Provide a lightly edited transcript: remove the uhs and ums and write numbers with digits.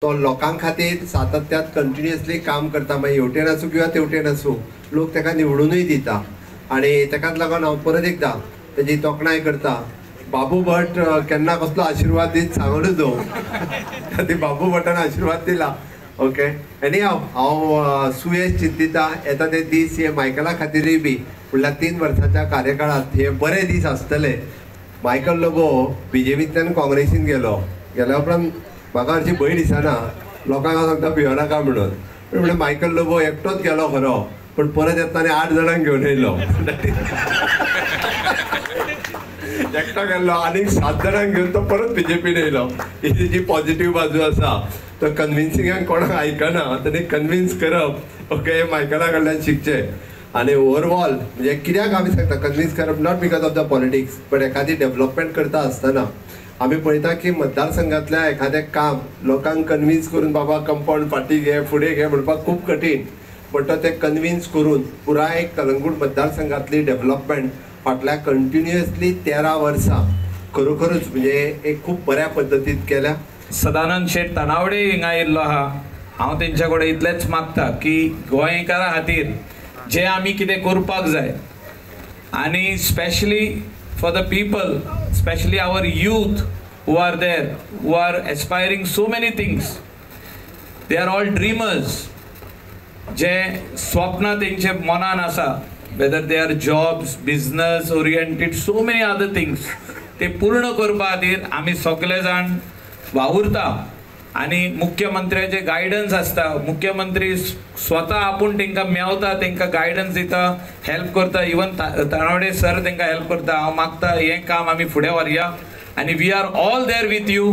तो लोकां खातीर सातत्यात कंटिन्युअसली काम करता, मागीर हेवटेन आसूं किंवा तेवटेन आसूं, लोक ताका निवडूनय दिता आनी ताकाच लागून हांव परत एकदां तेजी तोखणाय करता. बाबू भट केन्ना कसलो आशिर्वाद दीत सांगूनच दवर, ती बाबू भटान आशिर्वाद दिला. ओके, आनी हांव सुयेश चिंतिता येता ते दीस हे मायकला खातीरूय बी फुडल्या 3 वर्साच्या कार्यकाळांत हे बरे दीस आसतले. मायकल लोबो बीजेपींतल्यान काँग्रेसीन गेलो, गेल्या उपरांत म्हाका हरशीं भंय दिसना, लोकांक हांव सांगता भियोनाका म्हणून, पूण म्हणल्यार मायकल लोबो एकटोच गेलो खरो, पूण परत येतना आनी 8 जाणांक घेवन येयलो. एकटो गेल्लो आनीक 7 जाणांक घेवन तो परत बीजेपीन येयलो. ही जी पॉझिटीव बाजू आसा, तो कन्विन्सिंगाक कोणाक आयकना, ताणें कन्विन्स करप ओके मायकला कडल्यान शिकचें. आनी ओवरऑल म्हणजे कित्याक आमी सांगता कन्विन्स करप, not because of the politics, but एखादी डेवलपमेंट करता आसतना आमी पळयता की मतदारसंघातल्या एखादें काम लोकांक कन्विन्स करून बाबा कंपाउंड फाटीं घे फुडें घे म्हणपाक खूब कठीण, बट तो ते कन्विन्स करून पुराय कलंगूट मतदारसंघातली डेवलपमेंट फाटल्या कंटिन्युअसली 13 वर्सां खरोखरूच म्हणजे एक खूब बऱ्या पद्दतीन केल्या. सदानंद शेट तानावडे हिंगा येयल्लो आहा, हांव तेंच्या कडेन इतलेंच मागता की गोंयकारां खातीर जे आमी कितें करपाक जाय आनी specially for the people, specially our youth who are there, who are aspiring so many things, they are all dreamers. जे स्वप्न तेंचे मनान आसा, whether they are jobs, business oriented, so many other things, ते पूर्ण करपा खातीर आमी सगळे जाण वावुरता आनी मुख्यमंत्र्याचे गायडन्स आसता. मुख्यमंत्री स्वता आपूण तांकां मेवता, तांकां गायडन्स दिता, हेल्प करता. इवन तानावडे सर तांकां हेल्प करता. हांव मागता हें काम आमी फुडें व्हरया आनी we are all there with you.